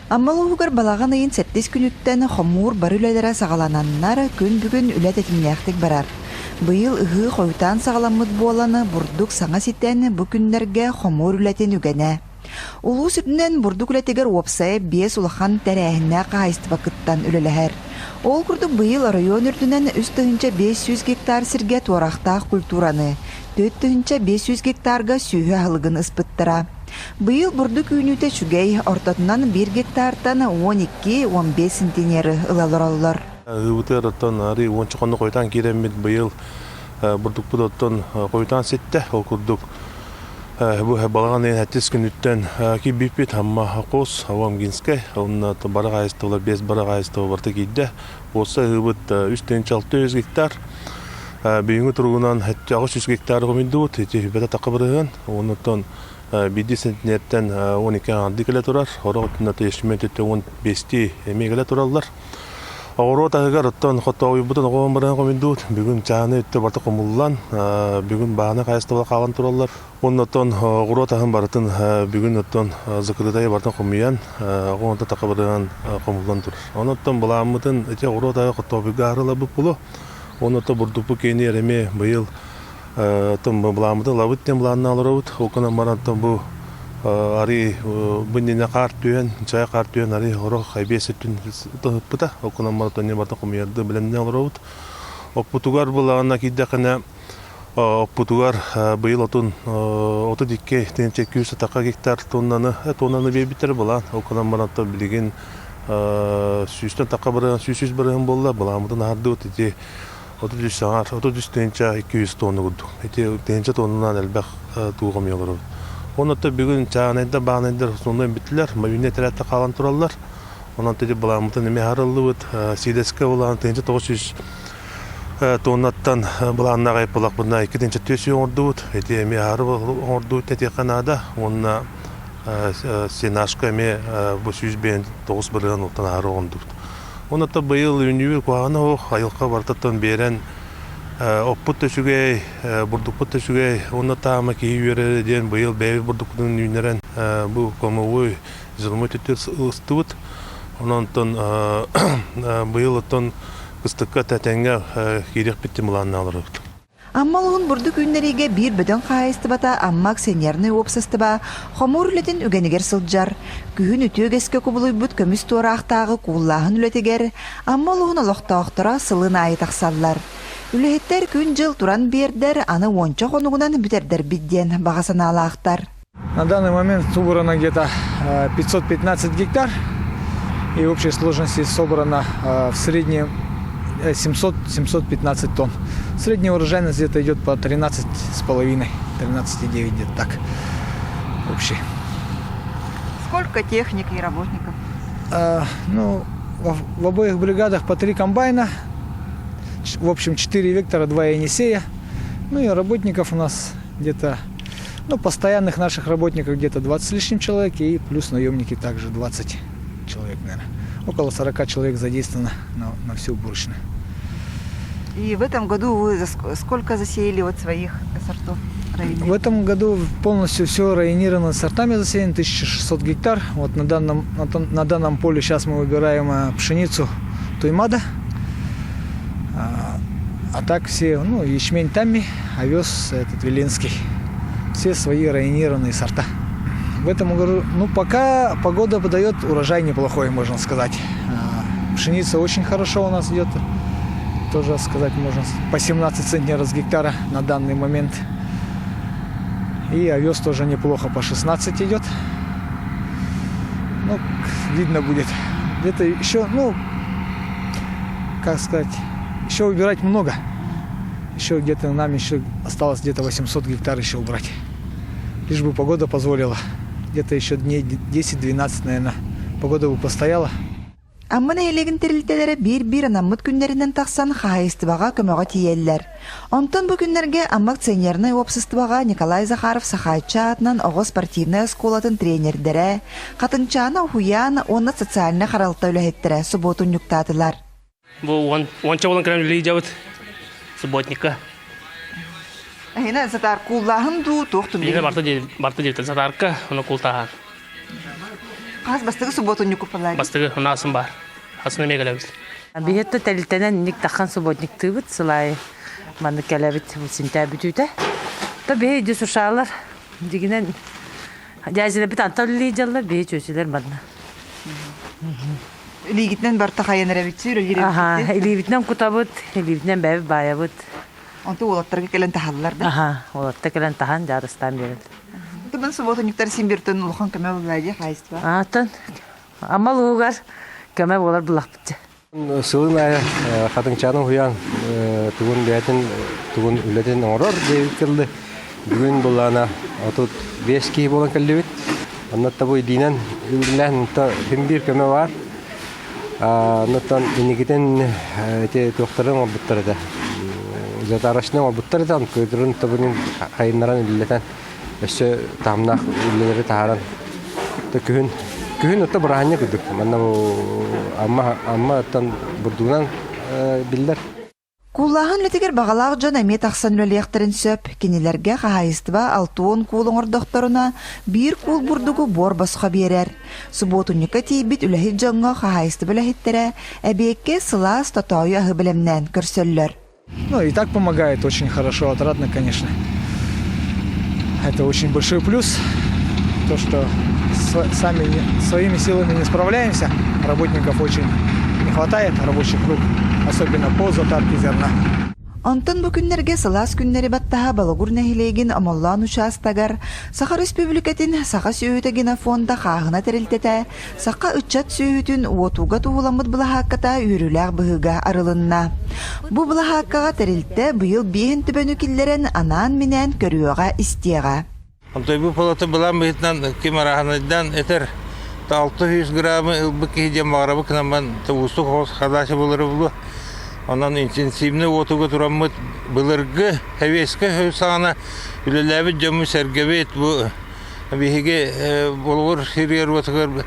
Амма улууһугар балаҕан ыйын сэттис күнүттэн хомуур бары үлэлэрэ саҕалананнар, күн бүгүн үлэ тэтимнээхтик барар. Быйыл ыһыы хойутаан саҕаламмыт буолан, бурдук саҥа ситэн, бу күннэргэ хомуур үлэтин үгэнэ. Улуус үрдүнэн бурдук үлэтигэр уопсайа биэс улахан тэрээһиннээх хаһаайыстыба кыттан үлэлэһэр. Ол курдук быйыл оройуон үрдүнэн 3500 гектар сиргэ туорахтаах культураны, 4500 гектарга сүөһү аһылыгын ыспыттара. Быйыл бурдук үүнүүтэ үчүгэй, ортотунан биир гектартан 12-15 сентенеры ыла олороллор. Ыыбытыгар оттон арыы уонча хонно хойутаан киирэммит быйыл бурдукпут оттон хойутаан ситтэ. Ол курдук бу балаҕан ыйын сэттис күнүттэн киирбиппит Амма Хос, Авамгинскай, онно бары хаһаайыстыбалар биэс бары хаһаайыстыба барыта киирдэ. Уопсай ыһыыбыт 3 600 гектар. Бүгүҥҥү туругунан 800 гектары хомуйдубут. Ити сүбэтэ такка бырыһыан. Оннуттан биирдии сентнерттэн 12 аҥардыы кэлэ турар. Сорох өттүнэн ячмень өттө 15-тии эмиэ кэлэ тураллар. Оҕуруот аһыгар оттон хотоойбутун оҕоон баран хомуйдубут. Бүгүн чааны өттө барыта хомуллан, бүгүн бааны хаһаайыстыбалар хаалан тураллар. Уонна оттон оҕуруот аһын барытын бүгүн оттон закрытайы барытын хомуйан, оҕо такабырынан хомуллан турар. Онон былааммытын ити оҕуруот аһы хотообуйга аһарылабыт булу. Уонна то бурдукпут киэниэр эмиэ быйыл оттон былааммытын ылабыт диэн былааннаан олоробут. Ол гынан баран оттон бу арыы бу иннинэ хаар түһэн, чай хаар түһэн арыы орох эбиэс өттүн тоһуппута. Ол гынан баран оттон барытын хомуйардыы бэлэмнээн олоробут. Оппутугар былаанна киирдэххинэ оппутугар быйыл отун 32 тыһыынча 200 атака гектар тоннаны тоннаны биэрбиттэр былаан. Ол гынан баран оттон билигин сүүстэн тахха бырыһыан, 103 бырыһыан буолла. Былааммытын аһардыбыт ити 33 саҥар, 33 тыһыынча 200 тонна курдук. Ити тыһыынча тоннанан элбэх туу хомуйа олоробут. Онон бүгүн чааһынайдар, бааһынайдар основной бүттүлэр, мобильнай этэрээттэр хаалан тураллар. Онон ити былааммытын эмиэ аһарыллыбыт. Сиилэскэ былаан 1900 тоннаттан былааннаах айыппылахпытына 2 400 оҥордубут. Ити эмиэ аһары оҥордубут этиэххэ наада. Уонна сенажка эмиэ бу 159 бырыһыан уттан аһары оҥордубут. Онон быйыл үүнүүбүт куһаҕана суох, айылҕа барытыттан биэрэн оппут да үчүгэй, бурдукпут да үчүгэй. Уонна таама киһи үөрэрэ диэн быйыл бэйэбит бурдукпутун үүннэрэн бу кормовой зерновой өттүгэр ыстыбыт. Онон оттон быйыл оттон кыстыкка тэтэҥҥэ киириэхпит диэн былааннаах олоробут. Амма улууһун бурдук үүннэриигэ биир бөдөҥ хаһаайыстыбата Амма акционернай уопсастыба хомуур үлэтин үгэнигэр сылдьар. Күһүн үтүө үгэскэ кубулуйбут көмүс туораахтааҕы кууллааһын үлэтигэр Амма улууһун олохтоохторо сылын аайы тахсаллар. Үлэһиттэр күн-дьыл туран биэрдэр, аны уонча хонугунан бүтэрдэрбит диэн баҕа санаалаахтар. На данный момент убрано где-то 515 гектар, и в общей сложности собрано в среднем 700-715 тонн. Средняя урожайность где-то идет по 13,5, 13,9 где-то так общий. Сколько техники и работников? Ну, в обоих бригадах по три комбайна, в общем, 4 вектора, 2 Енисея. Ну и работников у нас где-то, ну, постоянных наших работников где-то 20 с лишним человек, и плюс наемники также 20 человек, наверное. Около 40 человек задействовано на всю уборочную. И в этом году вы сколько засеяли вот своих сортов? В этом году полностью все районировано сортами засеяно, 1600 гектар. Вот на данном поле сейчас мы выбираем пшеницу Туймада. А так все, ну, ячмень Тамми, овес этот Виленский. Все свои районированные сорта. В этом году, ну, пока погода подает, урожай неплохой, можно сказать. Пшеница очень хорошо у нас идет, тоже сказать можно, по 17 центнеров с гектара на данный момент. И овес тоже неплохо, по 16 идет. Ну, видно будет. Где-то еще, ну, как сказать, еще убирать много. Еще где-то нам еще осталось где-то 800 гектар еще убрать. Лишь бы погода позволила. Где-то еще дней 10-12, наверное, погода бы постояла. Амма нэһилиэгин тэрилтэлэрэ биир-биир анаммыт күннэринэн тахсан хаһаайыстыбаҕа көмөҕө тиийэллэр. Онтон бу күннэргэ Амма акционернай уопсастыбаҕа Николай Захаров Сахааччы аатынан оҕо спортивнай оскуолатын тренердэрэ, Хатыҥчаана уһуйаан уонна социальнай харалта үлэһиттэрэ субуотунньуктаатылар. Бу уонча буолан кэлэн үлэлии дьабыт субботникка. Эһина сатаар кууллааһын дуу туох Биһиги барта барта диэбитин сатаарка, ону култааһан. Хас бастыгы субботунньук купалари? Бастыгы унаасын бар. Хасын эмиэ кэлэбит. Биһиэттэ тэлитэнэн ник тахан субботниктыыбыт сылай маннык кэлэбит синтээ бүтүүтэ. То биһи иди сушаалар дигинен дязилэбит антан үллии дьаллар биһи чүөчүлэр манна. Илиигитинэн барта хайан эрэбитсир, Аха, илиибитинэн кутабыт, илиибитинэн бэйэбит баайабыт. Онто уолаттарга кэлэн таһаллар да? Аха, уолаттар кэлэн таһан дьаарыстаан биэрэллэр. Туман субботунньуктар син биртэн улахан көмө буолла дии хаайыстыба. Аатан амал уһугар көмө буолар булахпыт. Сылын аайы Хатыҥчааны уһуйаан тугун бэйэтин тугун үлэтин оҥорор диэбит кэлли. Бүгүн буллаана 35 киһи буолан кэллибит. Онно бу илиинэн үлэлээн син биир көмө баар. Оннуттан инникитин ити туохтарын оҥорбуттар этэ. Затарочнай оҥорбуттар этэ, кыдырын тобунун хайыннаран үлэлэтэн өссө таһымнаах үлэлэри таһааран күһүн күһүн отто бырааһынньык курдук. Манна бу Амма Амматтан бурдугунан биллэр. Кууллааһын үлэтигэр баҕалаах дьон эмиэ тахсан үлэлиэхтэрин сөп. Кинилэргэ хаһаайыстыба 60 куул оҥордохторуна, биир куул бурдугу буор босхо биэрэр. Субуотунньукка тиийбит үлэһит дьоҥҥо хаһаайыстыба үлэһиттэрэ эбиэккэ сылаас тотоойу аһы бэлэмнээн көрсөллөр. Ну и так помогает очень хорошо, отрадно, конечно. Это очень большой плюс, то, что сами своими силами не справляемся, работников очень не хватает, рабочих рук, особенно по затарке зерна. Онтон бу күннэргэ сылаас күннэри баттаһа Балагур нэһилиэгин Омоллоон учаастагар Саха Республикатын Саха сүөһүтэ генофонда хааһына тэрилтэтэ Саха ыччат сүөһүтүн уотууга туһуламмыт былаһаакката үөрүүлээх быһыыга арылынна. Бу былаһааккаҕа тэрилтэ быйыл биэһин төбөнү киллэрэн анаан-минээн көрүөҕэ-истиэҕэ. Онтойбу палата былаан быһыытынан ким арааһынайдаан этэр 600 граммы ылбыт киһи диэн баҕарабыт гынан уустук соҕус задача буолара буолуо. Онон интенсивнэй уотуга тураммыт былыргы сэбиэскэй саҕана үлэлээбит дьоммут сэргэбит бу биһиги Болугур сиригэр уотугар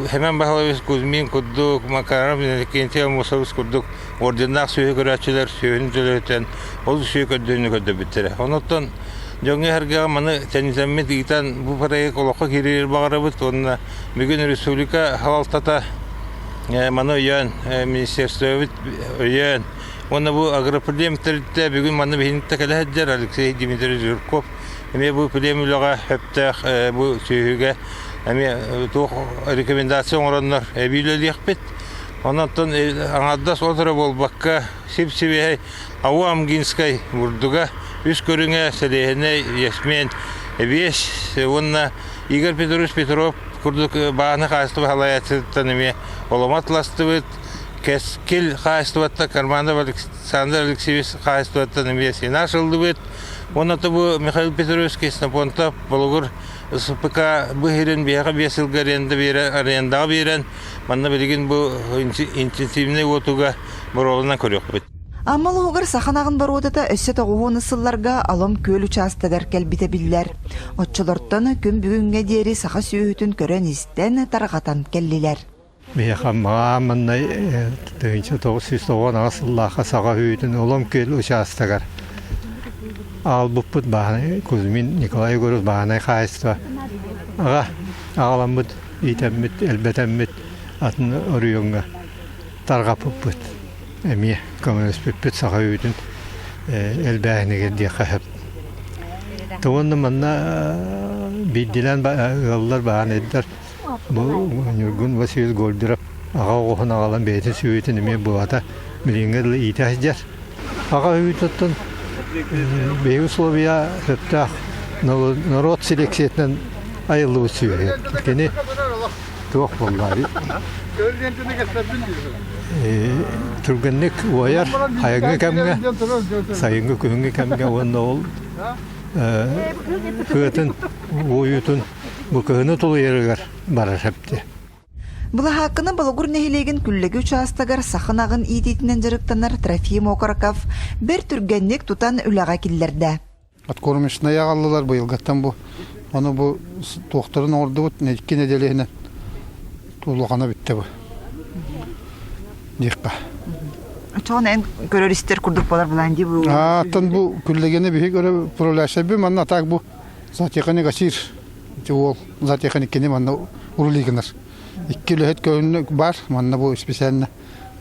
Семен Баһылович Кузьмин курдук, Макаров Иннокентий Аммосович курдук орденнаах сүөһү көрөөччүлэр сүөһүнү төлөтөн ол сүөһү көрдөөнү көрдөбүттэрэ. Онуттан дьоҥҥо-сэргэҕэ маны тэнитэммит ыытан бу проект олоххо киирэр баҕарабыт уонна бүгүн республика салалтата маны өйөөн министерствобыт өйөөн уонна бу агропрем тэрилтэ бүгүн манна биһиниттэ кэлэ сылдьар Алексей Дмитриевич Жирков эмиэ бу плем үлэҕэ сөптөөх бу сүөһүгэ эмиэ туох рекомендация оҥороннор эбии үлэлиэхпит. Онон аҥардас ол эрэ буолбакка сип-сибиэһэй АУо Амгинскай бурдуга үс көрүҥэ сэлиэһинэй, ясмень, эбиэс уонна Игорь Петрович Петров курдук бааһына хаһаайыстыба салайааччытыттан эмиэ оломо атластыбыт. Кэскил хаһаайыстыбаттан Карманов Александр Алексеевич хаһаайыстыбаттан эмиэ сенаж ыллыбыт. Уонна бу Михаил Петрович Ксенофонтов Болугур СПК быһырын биһиэхэ биэс сылга аренда биэрэн, арендаҕа биэрэн, манна билигин бу интенсивнэй уотуга боруобаланан көрүөхпүт. Амма улууһугар саха ынаҕын боруодата өссө тоҕуһуон сылларга Алом күөл учаастагар кэлбитэ биллэр. Оччолортон күн бүгүҥҥэ диэри саха сүөһүтүн көрөн-истэн, тарҕатан кэллилэр. Миэхэ мааманнай 1998 сыллаахха саха үүтүн Олом күөл учаастагар аҕалбыппыт бааһынай Кузьмин Николай Егорович бааһынай хаһаайыстыба аҕа аҕаламмыт иитэммит элбэтэммит атын оройуоҥҥа тарҕаппыппыт эмиэ көмөлөспүппүт саха үүтүн элбээһинигэр диэххэ сөп. Уонна манна биирдиилээн ыаллар бааһынайдар бу Ньургун Васильевич Гольдеров аҕа оҕуһун аҕалан бэйэтин сүөһүтүн эмиэ быһата билиҥҥэ дылы иитэ сылдьар. Аҕа үүтүттэн биһиги условия сөптөөх норуот селекциятынан айыллыбыт сүөһү. Кини туох буолла түргэнник уойар хайыҥҥы кэмҥэ, сайыҥҥы күһүҥҥү кэмҥэ уонна ол кыатын уойуутун бу кыһыны тулуйарыгар барар сөптө. Былаһаакканы Болугур нэһилиэгин Күллэги учаастагар саха ынаҕын иитиитинэн дьарыктанар Трофим Окороков бэрт түргэнник тутан үлэҕэ киллэрдэ. Откормочнай аҕаллылар быйылгаттан бу ону бу туохтарын оҥордубут икки нэдиэлэ иһинэн улахана бүттэ бу диэххэ. Очоҕун эн көрөр истэр курдук болар булаан дии бу. Ааттан бу күллэгини биһи көрө проляшайбы манна так бу затеханик асир ити уол затеханик кини манна. урулигынар. Икки үлэһит көһүннүк бар, манна бу специально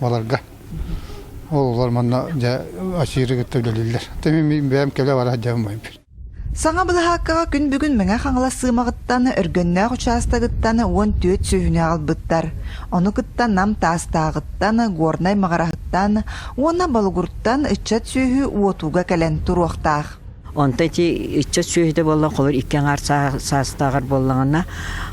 баларга. Ол олар манна дьэ ачыыры кытта үлэлииллэр. Тэмин бэйэм кэлэ бара дьэм байбыр. Саҥа былаһааккаҕа күн бүгүн Мэҥэ Хаҥалас Сыымаҕыттан, Өргөннөөх учаастагыттан 14 сүөһүнү аҕалбыттар. Ону кытта Нам Таастааҕыттан, Горнай Маҕараһыттан уонна Болугуртан ыччат сүөһү уотууга кэлэн туруохтаах. Онто ити ыччат сүөһүтэ буолла холобур икки аҥаар саастааҕар буоллаҕына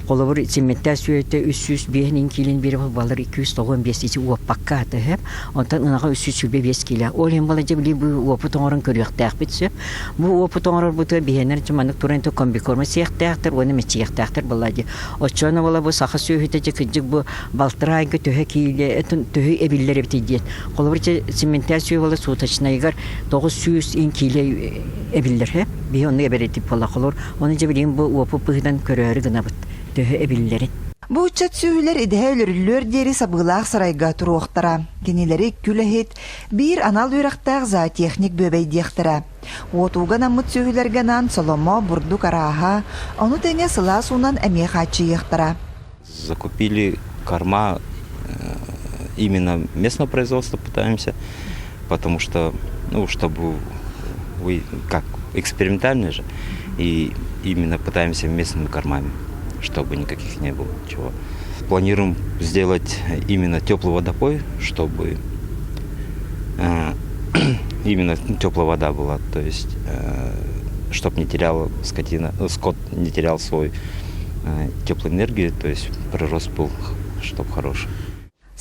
холобур симмэттээх сүөһүтэ 305 киилин биэрэ буоллар 295 ити уоппакка атыһып онтон ынаҕа 325 киилэ ол иһин буолла дьэ били бу уопут оҥорон көрүөхтээхпит сөп Бу уопут оҥорорбутугар биһиэнэр маннык туран комбикорма сиэхтээхтэр уонна мэччийиэхтээхтэр буолла дии. Оччоно буола бу саха сүөһүтэ дьэ кырдьык бу балтараа айга төһө киилэ төһө эбиллэр эбитий диэн. Холобур дьэ цементтээх сүөһү буола суточнайыгар 900 ин киилэ эбиллэр һэ. Биһи оннук эбэр буола холобур ону дьэ билигин бу уопут быһыытынан көрөөрү гынабыт төһө эбиллэрин. Бу ыччат сүөһүлэр идэһэ өлөрүллүөр диэри сабыылаах сарайга туруохтара. Кинилэри күлэһит, Биир анал үөрэхтээх зоотехник бүөбэйдиэхтэрэ. Уотууга анаммыт сүөһүлэргэ анаан соломо, бурдук арааһа, ону тэҥэ сылаас уунан эмиэ хааччыйыахтара. Закупили корма именно местного производства пытаемся, потому что, ну, чтобы вы как экспериментально же, и именно пытаемся местными кормами, чтобы никаких не было чего. Планируем сделать именно теплый водопой, чтобы именно теплая вода была, то есть чтобы не теряла скотина, скот не терял свой теплую энергию, то есть прирост был, чтобы хороший.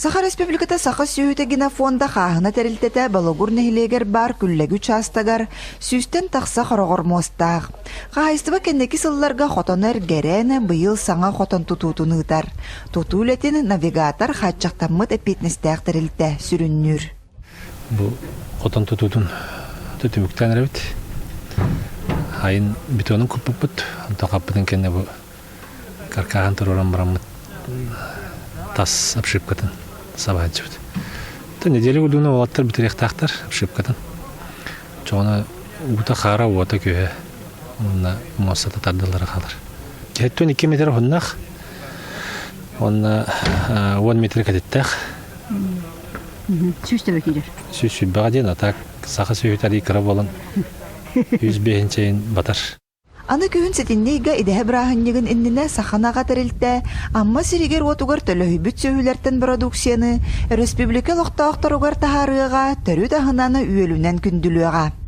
Саха Республиката Саха сүөһүтэ генофонда хааһына тэрилтэтэ Бологур нэһилиэгэр баар Күллэги учаастагар сүүстэн тахса хороҕор муостаах. Хаһаайыстыба кэнники сылларга хотоно эргэрэн, быйыл саҥа хотон тутуутун ыытар. Тутуу үлэтин навигатор хааччахтаммыт эппиэтинэстээх тэрилтэ сүрүннүүр. Бу хотон тутуутун түмүктээн эрэбит. Айын бетонун куппуппут, онтон хаппытын кэннэ бу каркааһын туруоран бараммыт тас обшивкатын сабааччыбыт. Неделя курдугуна уолаттар бүтэриэхтаахтар обшивкатын. Чоҕуна уута хаара, уота күөһэ уонна муостата тардыллара хаалар. Киһиттэн 2 метр уһуннаах уонна 10 метр кэтиттээх. Сүүс төбө киирэр. Сүүс сүүрбэҕэ диэн, а так саха сүөһүтэ арыый кыра буолан 105 чэйин батар. Аны күһүн сэтинньи ыйга идэһэ бырааһынньыгын иннинэ Саханаҕа тэрилтэ Амма сиригэр-уотугар төлөһүйбүт сүөһүлэртэн бородууксуйаны өрөспүүбүлүкэ олохтоохторугар таһаарыаҕа, төрүт аһынан үөлүнэн күндүлүөҕэ.